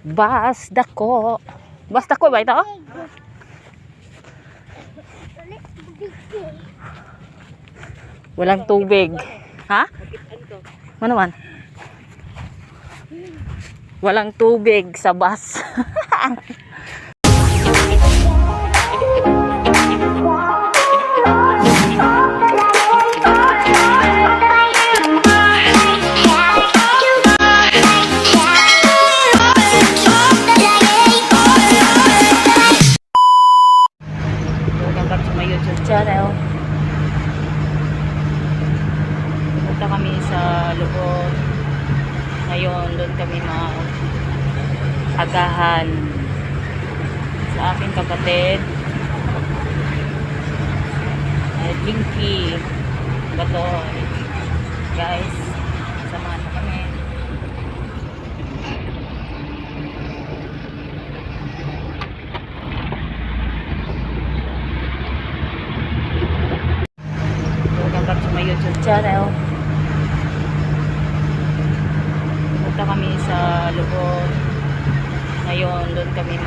Basdako. Basdako ba ito? Walang tubig. Ha? Ano man? Walang tubig sa bus. Welcome back to my YouTube channel. Punta kami sa Lubon. Ngayon, doon kami mag-agahan sa aking kapatid. Linky. Bato. Guys, samahan mo kami. Welcome back to my YouTube channel. Punta kami sa Lubon. Ngayon, doon kami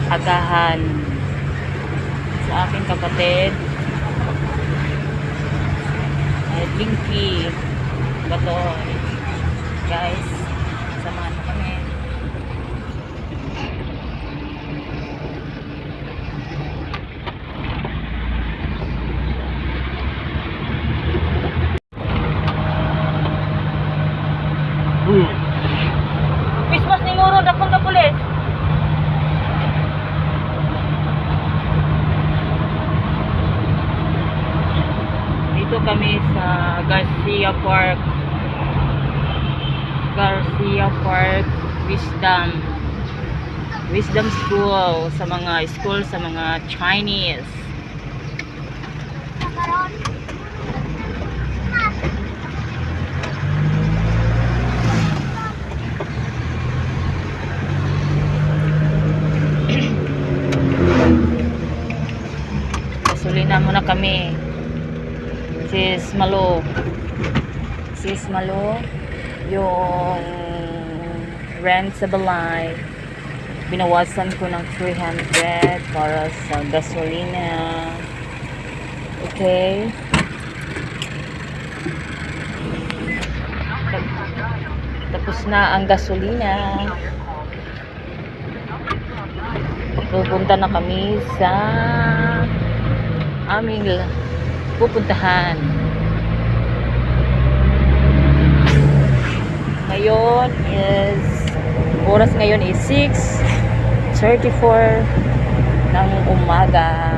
mag-agahan sa aking kapatid. Linky. Bato. Guys, samahan mo kami. Christmas ni Muro, dakong ka pulis. Dito kami sa Garcia Park. Garcia Park Wisdom School, sa mga Chinese. Gasolina muna kami. Sis Malo, yung rent sa balay binawasan ko ng 300 para sa gasolina. Okay, tapos na ang gasolina. Pupunta na kami sa aming pupuntahan. Ngayon is oras ngayon is 6:34 ng umaga.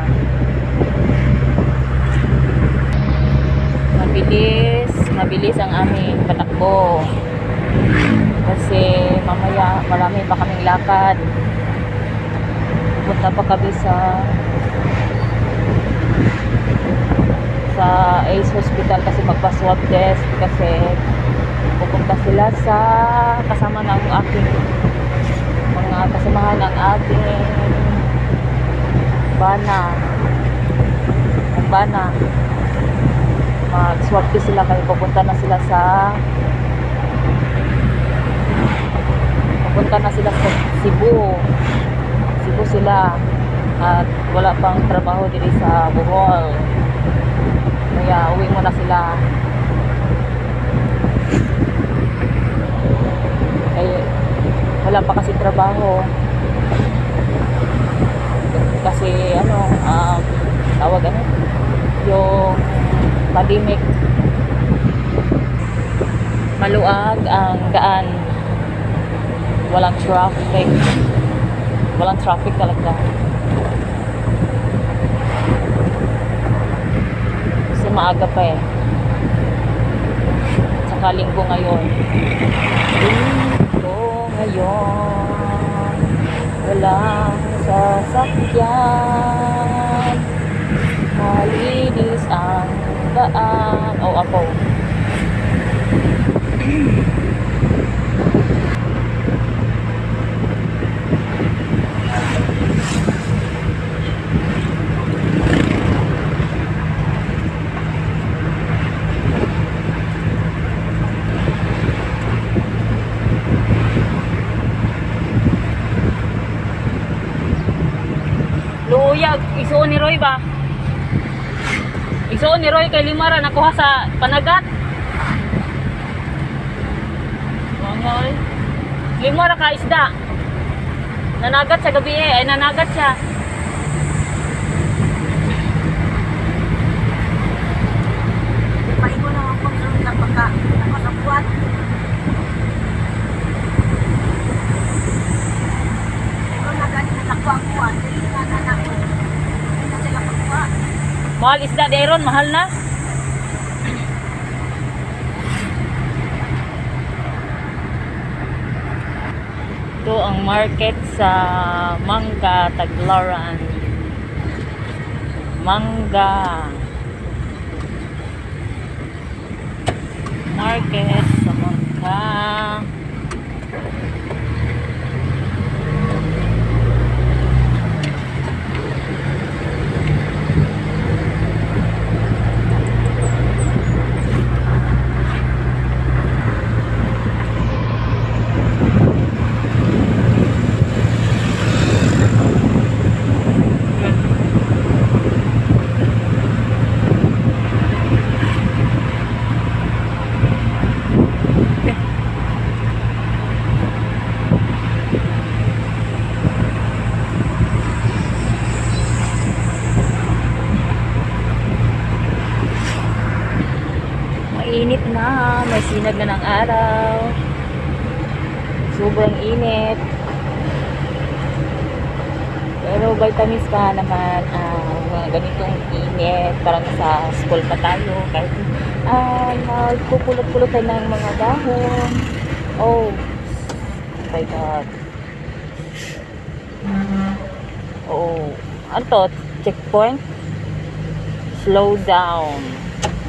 Mabilis ang aming patakbo kasi mamaya marami pa kaming lakad. Pupunta pa kami sa Ace Hospital kasi magpa-swab test, kasi pupunta sila sa kasama ng aking mga kasamahan ng ating bana. Mag-swab test sila kasi pupunta na sila sa Cebu sila at wala pang trabaho dito sa Bohol. Kaya uwi muna sila. Wala pa kasi trabaho. Kasi tawag yung pandemic. Maluag ang daan. Walang traffic talaga. Maaga pa eh. Saka linggo ngayon. Walang sasakyan. Malinis ang daan. Ako. Kuya, isuon ni Roy ba? Isuon ni Roy kay Limara nakuha sa panagat. Mangol. Limara ka isda. Nanagat sa gabi ay nanagat siya. Paigo na ako sa pagka ako sa buwan. Ikaw na ganit na nakuha ang buwan. Dili na nanako. Hindi na sila pagkuha. Mahal isda Dairon, mahal na. Ito ang market sa Mangga, Taglaran. Mangga. Market sa Mangga. Mainit na, may sinag na ng araw. Sobrang init. Pero vitamins ka naman, mga ganitong init, parang sa school pa tayo, kahit magpupulot-pulot tayo ng mga dahon. Oh my God. Oh, ano to? Checkpoint? Slow down.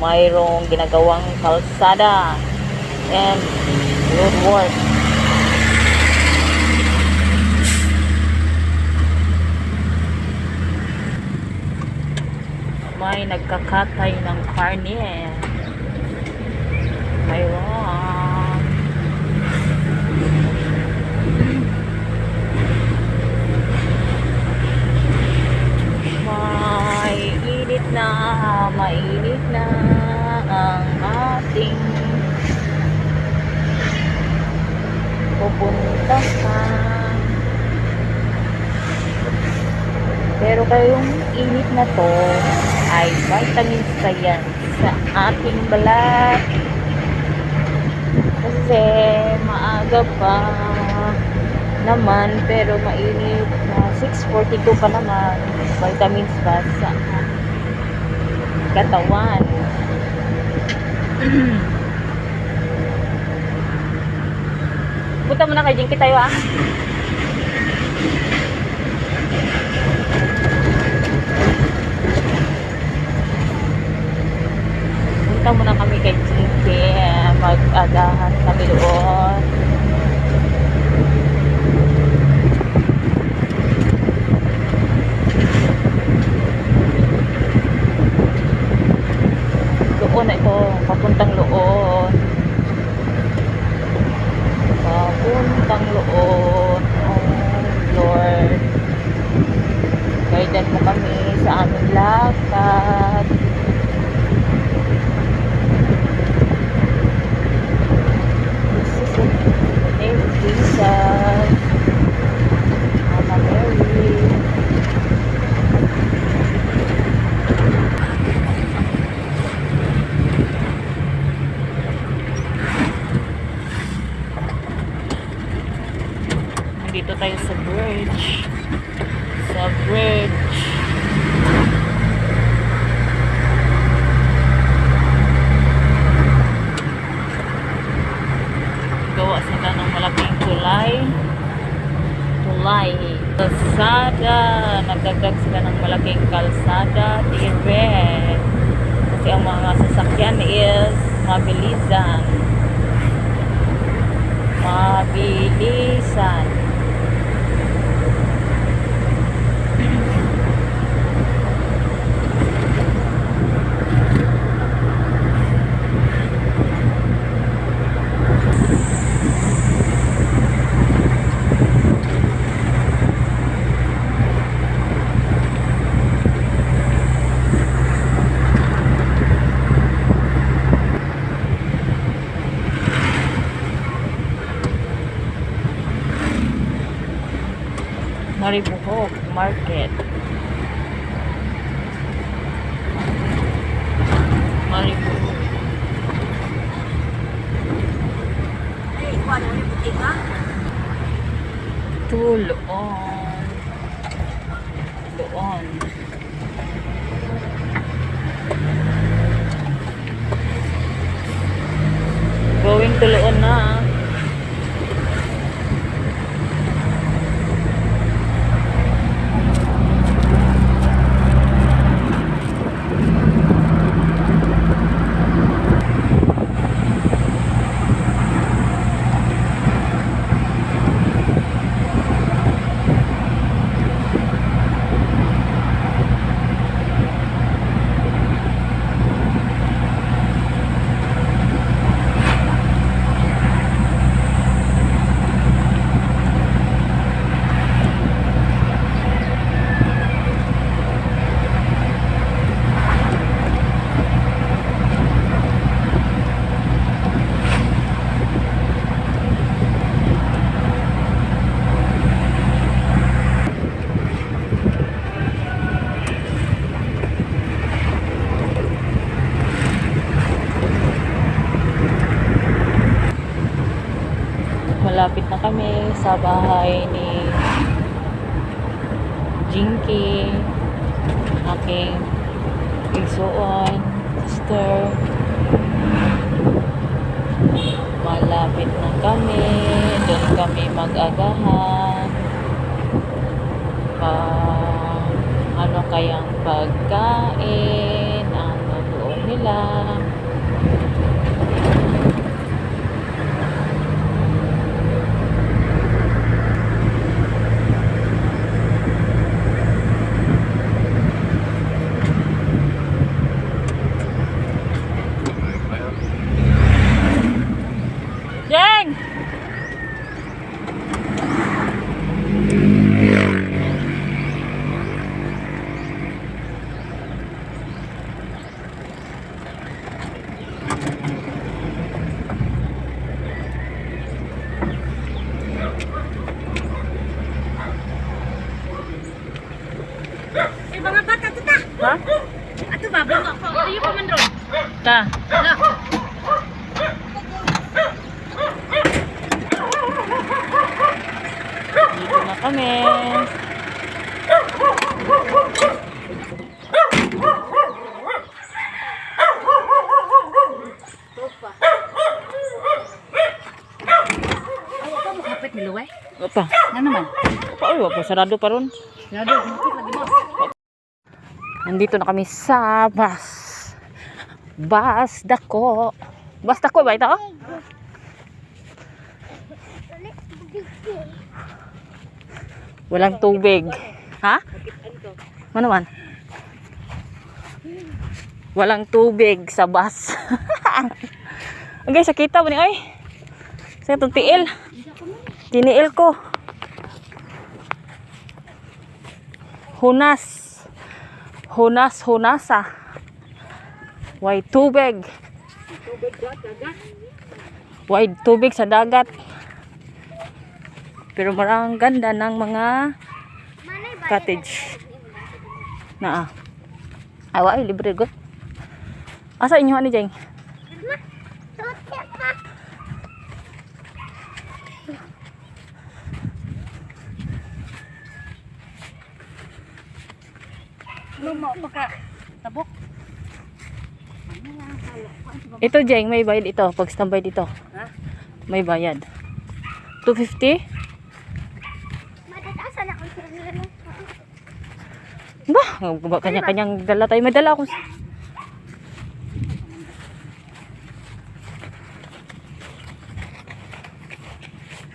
Mayroong ginagawang kalsada and road work. May nagkakatay ng karne. Mayroon. Mainit na ang ating pupuntahan. Pero kayong init na to ay vitamins pa yan sa ating balat. Kasi maaga pa naman pero mainit na 6:42 pa naman. Vitamins pa sa katawan. Punta muna kay Jinky tayo ah. Punta muna kami kay Jinky. Mag-agahan kami doon. Doon na ito, papuntang Loon. Papuntang Loon. Oh Lord, guidean mo kami sa aming lakad. This is the name of Jesus. Mama Mary. Dito tayo sa bridge. Sa bridge. Gawa sila ng malaking tulay. Tulay. Kalsada. Nagdagdag sila ng malaking kalsada. Dire. Kasi ang mga sasakyan is mabilisan. Mabilisan. Maribuhok Market. Maribuhok. Ay, kuha na yung butik ha? Tuloon. Doon. Going Tuloon na. Malapit na kami sa bahay ni Jinky, aking igsuon, sister. Malapit na kami, doon kami mag-agahan. Ano kayang pagkain, ano doon nila. Jeng! Eh, mga bata ito ta. Ha? Ato ba? Bunga ko. Ayaw ko man ron. Ta. Ala. Dito na kami. Ay, ito mo kapit ni Luway. Apa? Ano naman? Ay, wapa, sarado pa ron. Lado, kapit lagi mo. Nandito na kami sa bus. Bus Dako. Bus Dako ba ito? Walang tubig. Ha? Ano man? Walang tubig sa bus. Okay, sakita ba ni ay? Sa itong tiil. Tiniil ko. Hunas. Hunasa. Way tubig. Way tubig sa dagat. Pero marang ganda ng mga cottage. Na ay, libre good. Asa inyo ani Jeng? Ano mo maka tabok? Ito Jeng, may bayad ito. Pag standby dito. Ha? May bayad. 250? Matatasan ako sa nila. Ba, kanya-kanyang dala tayo. May dala ako.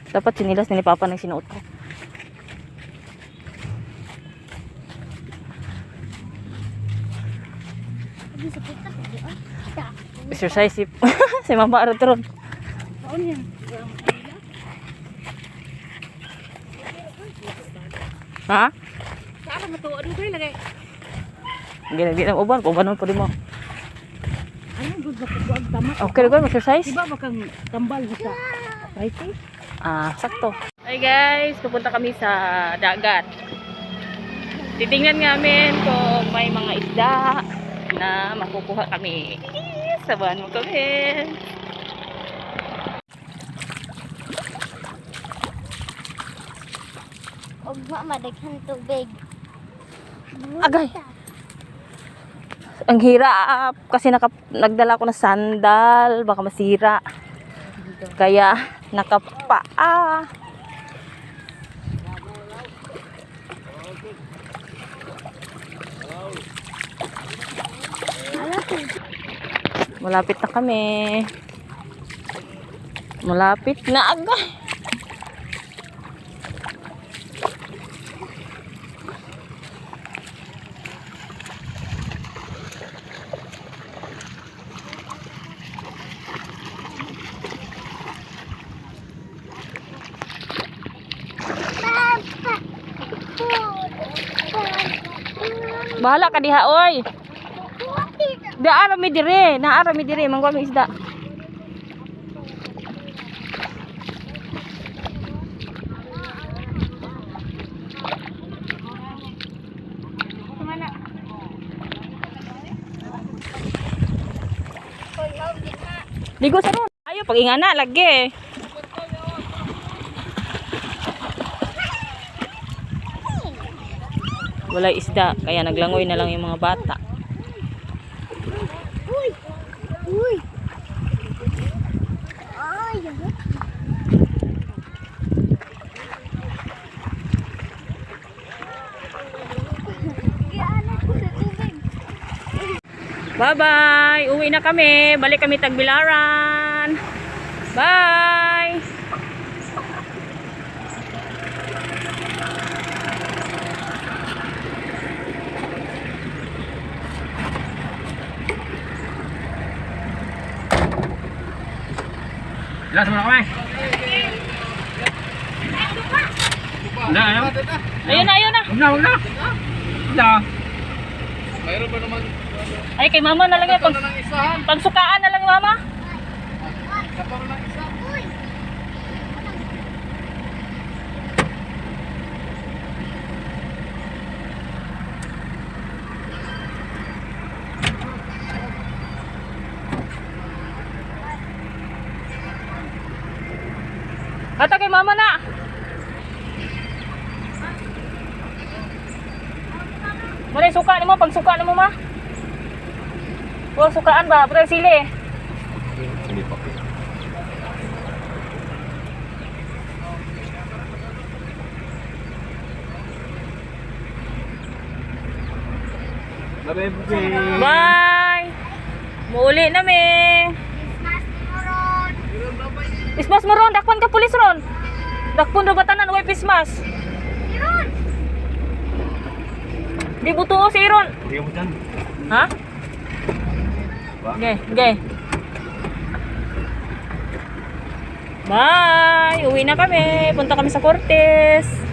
Dapat sinilas ni Papa ng sinuot ko. Exercise si Mama Arutron. Ano yan? Ha? Saan mo to? Ano kayo lagay? Gina uban pa rin mo. Ano good ba ko ang tama? Okay, go exercise. Diba bakang tambal sa Friday? Ah, sakto. Ay Hi guys, pupunta kami sa dagat. Titingnan namin kung may mga isda na makukuha kami. Sabahan mo kami. Ugma madaghan tubig. Agay. Ang hirap kasi nagdala ko ng sandal, baka masira. Kaya nakapaa. Malapit na kami. Malapit na agay. Bahala ka diha oy. Naara mi dire, manggo mi isda. Ligo sa ron. Ayo pag ingana lagi. Wala isda, kaya naglangoy na lang yung mga bata. Uy! Uy! Ay! Bye-bye! Uwi na kami. Balik kami Tagbilaran. Bye! Jelas mana kami? Nah, ayo. Ayun na, ayun na. Wag na. Dah. Mayroon ba naman Ay, kay mama na lang yan. na ng isahan? Pangsukaan na lang yung mama. Sa pa ng isa? Ata kay mama na. Muna yung suka ni mo, pang suka ni mo ma. Huwag sukaan ba, putang sili. Hindi pa. Bye. Bye! Muuli na mi. Pismas mo ron, dakpan ka pulis ron. Dakpon ro batanan, uy pismas. Di butuo si Iron. Hindi mo dyan. Ha? Okay, okay. Bye! Uwi na kami. Punta kami sa Cortez.